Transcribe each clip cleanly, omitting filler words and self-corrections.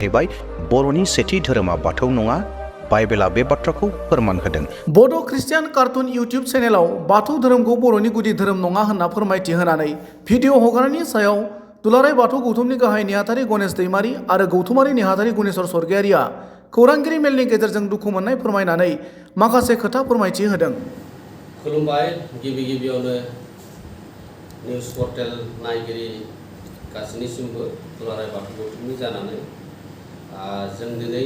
जाहैबाय बर'नि सेथि धोरोमा बाथौ नङा। बाइबेला बे बाथ्राखौ फोरमान होदों। बड' ख्रिस्टियान कार्टुन इउटिउब चेनेलाव बाथौ धोरोमखौ बर'नि गुदि धोरोम नङा होनना फोरमायथि होनानै भिडिअ हगारनायनि सायाव दुलाराय बाथौ गौथुमनि गाहाय नेहाथारि गणेश दैमारी आरो गौथुमारि नेहाथारि गुनेश्वर स्वर्गियारिया खौरांगिरि मेलनि गेजेरजों दुखु मोननाय फोरमायनानै माखासे खोथा फोरमायथि होदों। खुलुमबाय। गिबियावनो निउस पर्टेल नायगिरि गासैनिसिमबो दुलाराय बाथौ गौथुमनि जानानै जों दिनै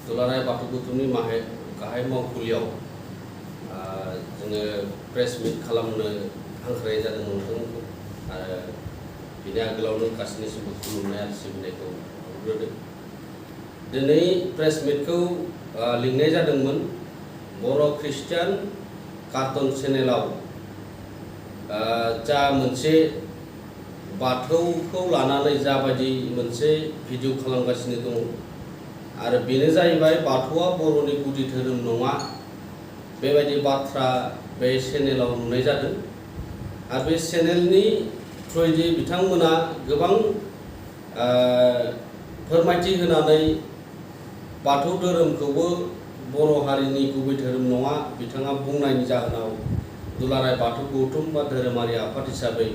दुलाराय बाथौ गौथुमनि गाहाय मावखुलियाव जोङो प्रेस मिट खालामनो हांख्रायनाय जादों नोंथांमोनखौ आरो बिनि आगोलावनो गासैनिसिमबो खुलुमनाय आरो सिबिनायखौ हरग्रोदों। दिनै प्रेस मिटखौ लिंनाय जादोंमोन बर' ख्रिस्टियान कार्टुन चेनेलाव जा मोनसे बाथौखौ लानानै जाबायदि मोनसे भिडिअ खालामगासिनो दङ आरो बेनो जाहैबाय बाथौआ बर'नि गुदि धोरोम नङा, बेबायदि बाथ्रा बे चेनेलाव नुनाय जादों। आरो बे चेनेलनि थ्रुयै बिथांमोना गोबां फोरमायथि होनानै बाथौ धोरोमखौबो बर' हारिनि गुबै धोरोम नङा बिथाङा बुंनायनि जाहोनाव दुलाराय बाथौ गौथुम बा धोरोमारि आफाद हिसाबै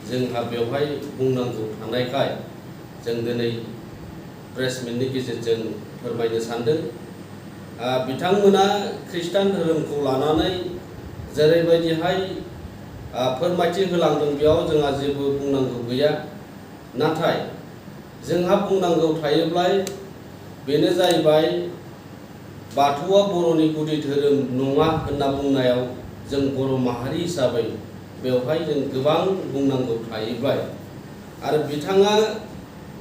जोंहा बेवहाय बुंनांगौ थानायखाय जों दिनै प्रेस मिटनि गेजेरजों फोरमायनो सानदों। बिथांमोना ख्रिस्टान धोरोमखौ लानानै जेरैबायदिहाय फोरमायथि होलांदों बेयाव जोंहा जेबो बुंनांगौ गैया, नाथाय जोंहा बुंनांगौ थायोब्ला बेनो जाहैबाय बाथौआ बर'नि गुदि धोरोम नङा होनना बुंनायाव जों बर' माहारि हिसाबै बेवहाय जों गोबां बुंनांगौ थाहैबाय। आरो बिथाङा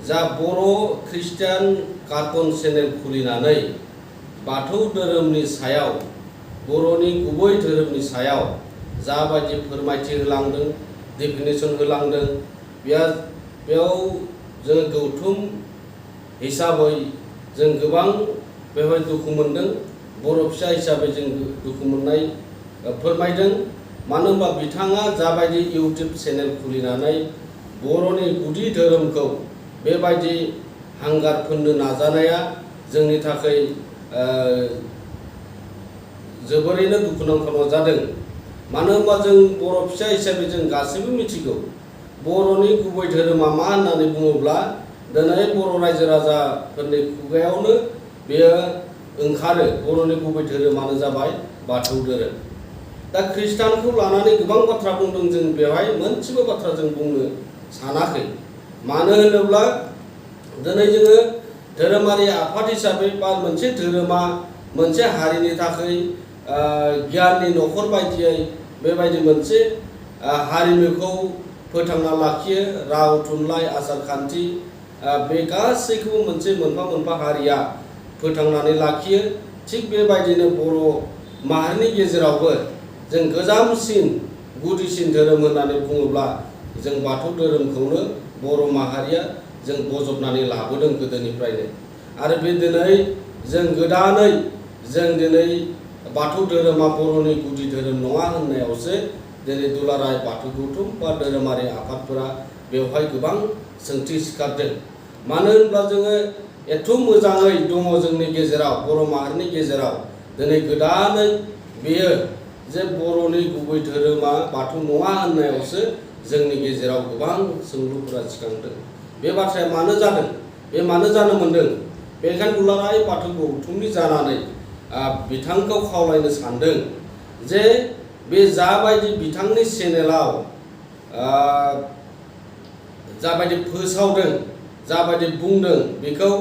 जा बर' ख्रिस्टियान कार्टुन चेनेल खुलिनानै बाथौ धोरोमनि सायाव बर'नि गुबै धोरोमनि सायाव जाबायदि फोरमायथि होलांदों, डेफिनेसन होलांदों, बेयाव जों गौथुम हिसाबै जों गोबां बेवहाय दुखु मोनदों। बर' फिसा हिसाबै जों दुखु मोननाय फोरमायदों। मानो होनबा बिथाङा जाबायदि इउटिउब चेनेल खुलिनानै बर'नि गुदि धोरोमखौ बेबायदि हांगार फोननो नाजानाया जोंनि थाखाय जोबोरैनो दुखुनांथाव जादों। मानो होनबा जों बर' फिसा हिसाबै जों गासैबो मिथिगौ बर'नि गुबै धोरोमा मा होननानै बुङोब्ला दिनै बर' रायजो राजाफोरनि खुगायावनो बेयो ओंखारो, बर'नि गुबै धोरोमानो जाबाय बाथौ धोरोम। दा ख्रिस्टानखौ लानानै गोबां बाथ्रा बुंदों, जों बेवहाय मोनसेबो बाथ्रा जों बुंनो सानाखै। मानो होनोब्ला दिनै जोङो धोरोमारि आफाद हिसाबै बा मोनसे धोरोमा मोनसे हारिनि थाखाय गियाननि न'खर बायदियै बेबायदि मोनसे हारिमुखौ फोथांना लाखियो। राव, थुनलाइ, आसार खान्थि बे गासैखौबो मोनसे मोनफा मोनफा हारिया फोथांनानै लाखियो। थिग बेबायदिनो बर' माहारिनि गेजेरावबो जों गोजामसिन गुदिसिन धोरोम होननानै बुङोब्ला जों बाथौ धोरोमखौनो बर' माहारिया जों बजबनानै लाबोदों गोदोनिफ्रायनो। आरो बे दिनै जों गोदानै दिनै बाथौ धोरोमा बर'नि गुदि धोरोम नङा होननायावसो दिनै दुलाराय बाथौ गौथुम बा धोरोमारि आफादफोरा बेवहाय गोबां सोंथि सिखारदों। मानो होनब्ला जोङो एथ' मोजाङै दङ जोंनि गेजेराव, बर' माहारिनि गेजेराव दिनै गोदानै बेयो जे बर'नि गुबै धोरोमा बाथौ नङा होननायावसो जोंनि गेजेराव गोबां सोंलुफोरा सिखांदों। बे बाथ्राया मानो जादों, बे मानो जानो मोन्दों? बेनिखायनो दुलाराय बाथौ गौथुमनि जानानै बिथांखौ खावलायनो सानदों जे बे जाबायदि बिथांनि चेनेलाव जाबायदि फोसावदों, जाबायदि बुंदों, बेखौ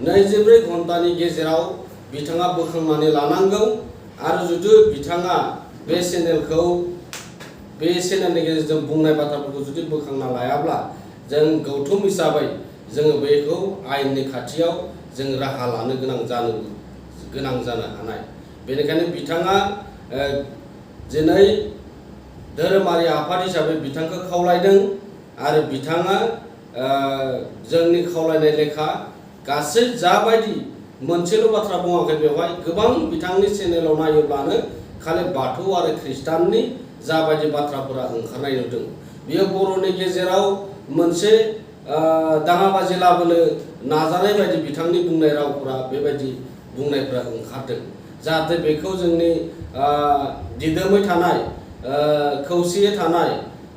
24 घन्टानि गेजेराव बिथाङा बोखांनानै लानांगौ। आरो जुदि बिथाङा बे चेनेलनि गेजेरजों बुंनाय बाथ्राफोरखौ जुदि बोखांना लायाब्ला जों गौथुम हिसाबै जोङो बेखौ आयेननि खाथियाव जों राहा लानो गोनां जानो हानाय। बेनिखायनो बिथाङा दिनै धोरोमारि आफाद हिसाबै बिथांखौ खावलायदों आरो बिथाङा जोंनि खावलायनाय लेखा गासै जाबायदि मोनसेल' बाथ्रा बुङाखै, बेवहाय गोबां बिथांनि चेनेलाव नायोब्लानो खालि बाथौ आरो ख्रिस्टाननि जाबायदि बाथ्राफोरा ओंखारनाय नुदों। बियो बर'नि गेजेराव मोनसे दाङाबाजि लाबोनो नाजानाय बायदि बिथांनि बुंनाय रावफोरा बेबायदि बुंनायफोरा ओंखारदों जाहाथे बेखौ जोंनि दिदोमै थानाय खौसेयै थानाय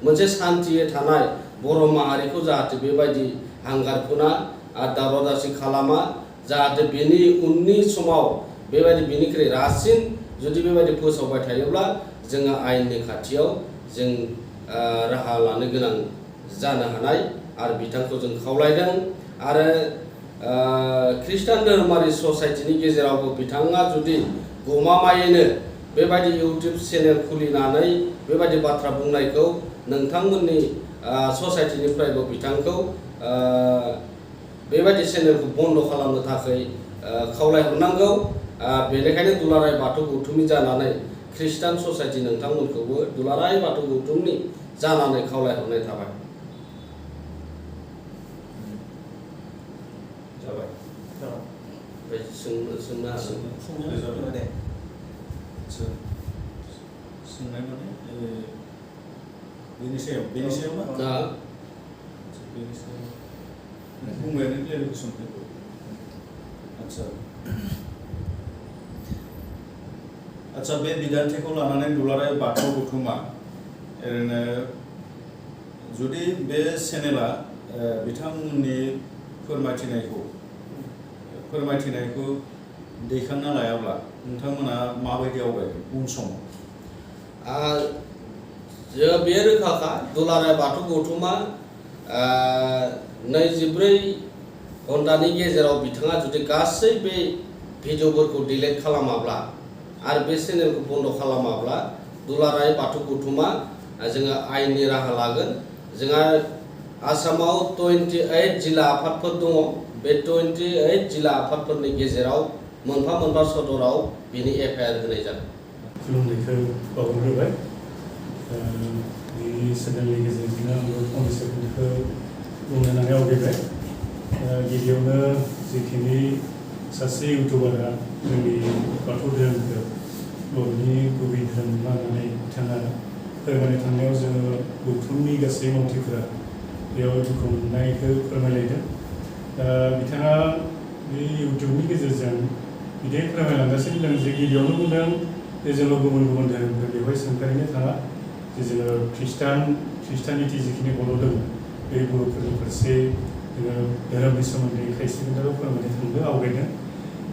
मोनसे सान्थियै थानाय बर' माहारिखौ जाहाथे बेबायदि हांगारखुना दावराव दावसि खालामा जाहाथे बेनि उननि समाव बेबायदि बेनिख्रुइ रासिन जुदि बेबायदि फोसावबाय थायोब्ला जोङो आयेननि खाथियाव जों राहा लानो गोनां जानो हानाय आरो बिथांखौ जों खावलायदों आरो ख्रिस्टान धोरोमारि ससाइटिनि गेजेरावबो बिथाङा जुदि गमामायैनो बेबायदि इउटिउब चेनेल खुलिनानै बेबायदि बाथ्रा बुंनायखौ नोंथांमोननि ससाइटिनिफ्रायबो बिथांखौ बेबायदि चेनेलखौ बन्द खालामनो थाखाय खावलायहरनांगौ बेनिखायनो दुलाराय बाथौ गौथुमनि जानानै ख्रिस्टान ससाइटि नोंथांमोनखौबो दुलाराय बाथौ गौथुमनि जानानै खावलायहरनाय थाबाय जाबाय सोंनो हागोन सोंनाय माने बेनि सायाव ना बेनि सायाव बुंबायानो क्लियारिफिकेसनखौ आच्छा बे बिदान्थिखौ लानानै दुलाराय बाथौ गौथुमा ओरैनो जुदि बे चेनेला बिथांमोननि फोरमायथिनायखौ दैखांना लायाब्ला नोंथांमोना माबायदि आवगायगोन उन समाव बे रोखाखा दुलाराय बाथौ गौथुमा 24 घन्टानि गेजेराव बिथाङा जुदि गासै बे भिडिअफोरखौ डिलिट खालामाब्ला आरो बे चेनेलखौ बन्द खालामाब्ला दुलाराय बाथौ गौथुमा जोङो आयेननि राहा लागोन जोंहा आसामाव 28 जिल्ला आफादफोर दङ बे 28 जिल्ला आफादफोरनि गेजेराव मोनफा मोनफा सदराव बिनि एफआइआर होनाय जागोन खुलुमनायखौ बावहरग्रोबाय बे चेनेलनि गेजेरजोंनो आंबो फंनैसो खोथाखौ बुंनो होननानै आवगायबाय गिबियावनो जिखिनि सासे इउटुबारा जोंनि बाथौ धोरोमखौ बर'नि गुबै धोरोम लानानै बिथाङा फोरमायनो थांनायाव जोङो गौथुमनि गासै मावथिफोरा बेयाव दुखु मोननायखौ फोरमायलायदों बिथाङा बे इउटुबनि गेजेरजों बिदि फोरमायलांगासिनो दं जे गिबियावनो बुंदों जे जोङो गुबुन गुबुन धोरोमफोर बेवहाय सोंखारिनो थाङा जे जोङो ख्रिस्टानिटि जिखिनि बर' दङ बे बर'फोरनि फारसे जोङो धोरोमनि सोमोन्दै खायसे खोथाखौ फोरमायनो थांदों आवगायदों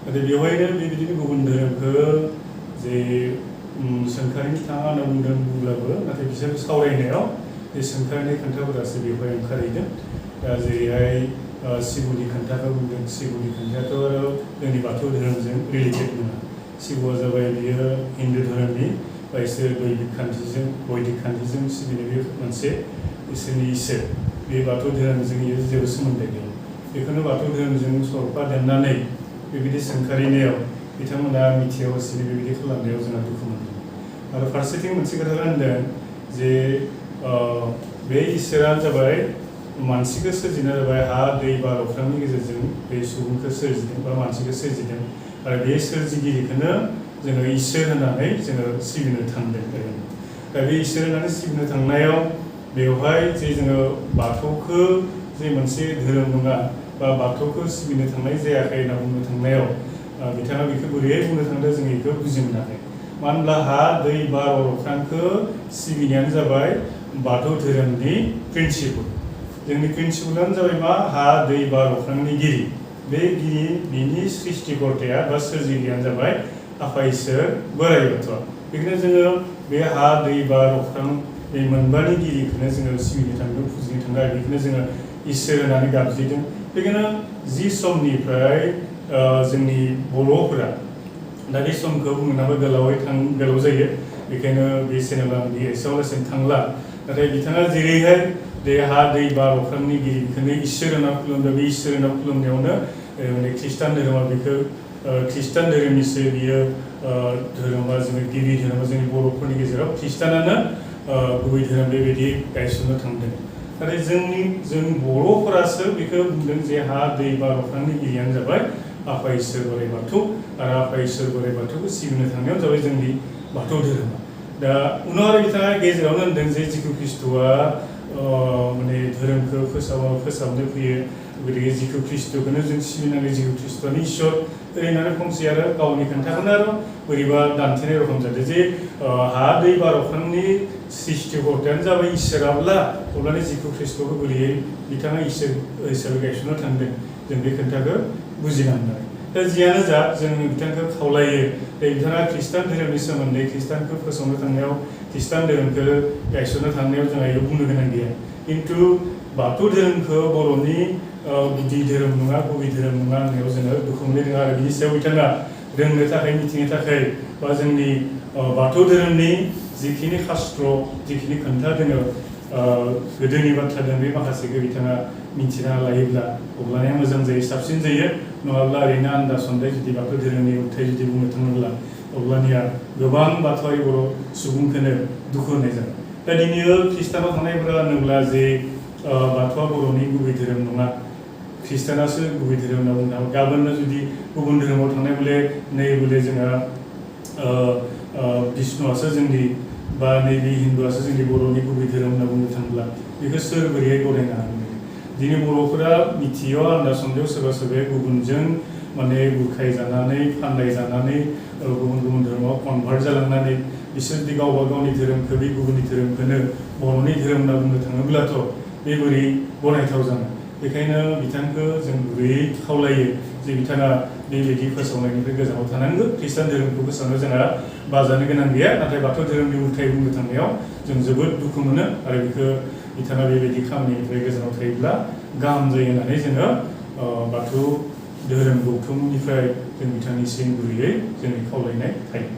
नाथाय बेवहायनो बेबायदिनो गुबुन धोरोमखौ जे सोंखारिनो थाङा होनना बुंब्लाबो नाथाय बिसोर सावरायनायाव बे सोंखारिनाय खोन्थाफोरासो बेवहाय ओंखारहैदों जेरैहाय शिबनि खोन्थाखौ बुंदों शिबनि खोन्थायाथ' जोंनि बाथौ धोरोमजों रिलेटेड नङा शिबआ जाबाय बियो हिन्दु धोरोमनि बा इसोर दैबिक खान्थिजों सिबिनाय बे मोनसे इसोरनि इसोर बे बाथौ धोरोमजों जेबो सोमोन्दो गैया बेखौनो बाथौ धोरोमजों सरफा दोननानै बेबायदि सोंखारिनायाव बिथांमोना मिथियाव हसिनि बेबायदि खालामनायाव जोंहा दुखु मोनदों आरो फारसेथिं मोनसे खोथा होनदों जे बे इसोरानो जाबाय मानसिखौ सोरजिनाय जाबाय हा दै बार अख्रांनि गेजेरजों बे सुबुंखौ सोरजिदों बा मानसिखौ सोरजिदों आरो बे सोरजिगिरिखौनो जोङो इसोर होननानै जोङो सिबिनो थांदों दा बे इसोर होननानै सिबिनो थांनायाव बेवहाय जे जोङो बाथौखौ जे मोनसे धोरोम नङा बा बाथौखौ सिबिनो थांनाय जायाखै होनना बुंनो थांनायाव बिथाङा बेखौ बोरैहाय बुंनो थांदों जों बेखौ बुजि मोनाखै मानो होनब्ला हा दै बार अख्रांखौ सिबिनायानो जाबाय बाथौ धोरोमनि प्रिन्सिपल जोंनि प्रिन्सिपलानो जाबाय मा हा दै बार अख्रांनि गिरि बे बिनि सृष्टिकर्ताया बा सोरजिगिरियानो जाबाय आफा इसोर बोराइ बाथौ बेखायनो जोङो बे हा दै बार अख्रां बे मोनबानि गिरिखौनो जोङो सिबिनो थांदों फुजिनो थांदों आरो बेखौनो जोङो इसोर होननानै गाबज्रिदों बेखायनो जि समनिफ्राय जोंनि बर'फोरा दा बे समखौ बुंनाबो गोलाव जायो बेखायनो बे चेनेलाव आं एसेयाव लासिम थांला नाथाय बिथाङा जेरैहाय बे हा दै बार अख्रांनि गिरिखौनो इसोर होनना खुलुमदों बे इसोर होनना खुलुमनायावनो माने ख्रिस्टान धोरोमा बेखौ ख्रिस्टान धोरोमनिसो बियो धोरोमा जोङो गिबि धोरोमा जोंनि बर'फोरनि गेजेराव ख्रिस्टानानो गुबै धोरोम बेबायदि गायसननो थांदों नाथाय जों बर'फोरासो बेखौ बुंदों जे हा दै बार अख्रांनि गिरियानो जाबाय आफा इसोर बोराइ बाथौ आरो आफा इसोर बोराइ बाथौखौ सिबिनो थांनायाव जाबाय जोंनि बाथौ धोरोमा दा उनाव आरो बिथाङा गेजेरावनो होनदों जे जिसु ख्रिस्ट'आ माने धोरोमखौ फोसाबनो फैयो गतिके जिशु ख्रिस्टखौनो जों सिबिनांगौ जिशु ख्रिस्ट'नि इसोर ओरैनो फंसे आरो गावनि खोन्थाखौनो आरो बोरैबा दान्थेनाय रखम जादों जे हा दै बार अख्रांनि सृष्टिकर्तायानो जाबाय इसोराब्ला अब्लानो जिशु ख्रिस्ट'खौ बोरैयै बिथाङा इसोर गायसननो थांदों जों बे खोन्थाखौ बुजिनांगोन दा जियानो जा जों बिथांखौ खावलायो बिथाङा खृष्टान धोरोमनि सोमोन्दै खृष्टानखौ फोसावनो थांनायाव खृष्टान धोरोमखौ गायसननो थांनायाव जोंहा बेयाव बुंनो गोनां गैया खिन्थु बाथौ धोरोमखौ बर'नि गुदि धोरोम नङा गुबै धोरोम नङा होननायाव जोङो दुखु मोननो रोङा आरो बिनि सायाव बिथाङा रोंनो थाखाय मिथिनो थाखाय बा जोंनि बाथौ धोरोमनि जिखिनि शास्त्र जिखिनि खोन्था दङ गोदोनि बाथ्रा दङ बे माखासेखौ बिथाङा मिथिना लायोब्ला अब्लानिया मोजां जायो साबसिन जायो नङाब्ला ओरैनो आन्दाज सन्देह जुदि बाथौ धोरोमनि उल्थाय जुदि बुंनो थाङोब्ला अब्लानिया गोबां बाथौआरि बर' सुबुंखौनो दुखु होनाय जागोन दा दिनै खृष्टानाव थानायफोरा होनोब्ला जे बाथौआ बर'नि गुबै धोरोम नङा खृष्टानासो गुबै धोरोम होनना बुंनो हागौ गाबोननो जुदि गुबुन धोरोमाव थांनाय बले नै बले जोंहा बिष्णुआसो जोंनि बा नैबे हिन्दुआसो जोंनि बर'नि गुबै धोरोम होनना बुंनो थाङोब्ला बेखौ सोर बोरैहाय गनायनो हागोन दिनै बर'फोरा मिथियो आन्दाज सन्देह सोरबा सोरबाया गुबुनजों माने बुरखाय जानानै फानदाय जानानै गुबुन गुबुन धोरोमाव कनभार्ट जालांनानै बिसोर जुदि गावबा गावनि धोरोमखौ बे गुबुननि धोरोमखौनो बर'नि धोरोम होनना बुंनो थाङोब्लाथ' बे बोरै गनायथाव जानो बेखायनो बिथांखौ जों गुरैयै खावलायो जे बिथाङा बेबायदि फोसावनायनिफ्राय गोजानाव थानांगौ खृष्टान धोरोमखौ फोसावनो जोंहा बाजानो गोनां गैया नाथाय बाथौ धोरोमनि उल्थाय बुंनो थांनायाव जों जोबोद दुखु मोनो आरो बेखौ बिथाङा बेबायदि खामानिनिफ्राय गोजानाव थायोब्ला गाहाम जायो होननानै जोङो बाथौ धोरोम गौथुमनिफ्राय जों बिथांनिसिम गुरैयै जोंनि खावलायनाय थायो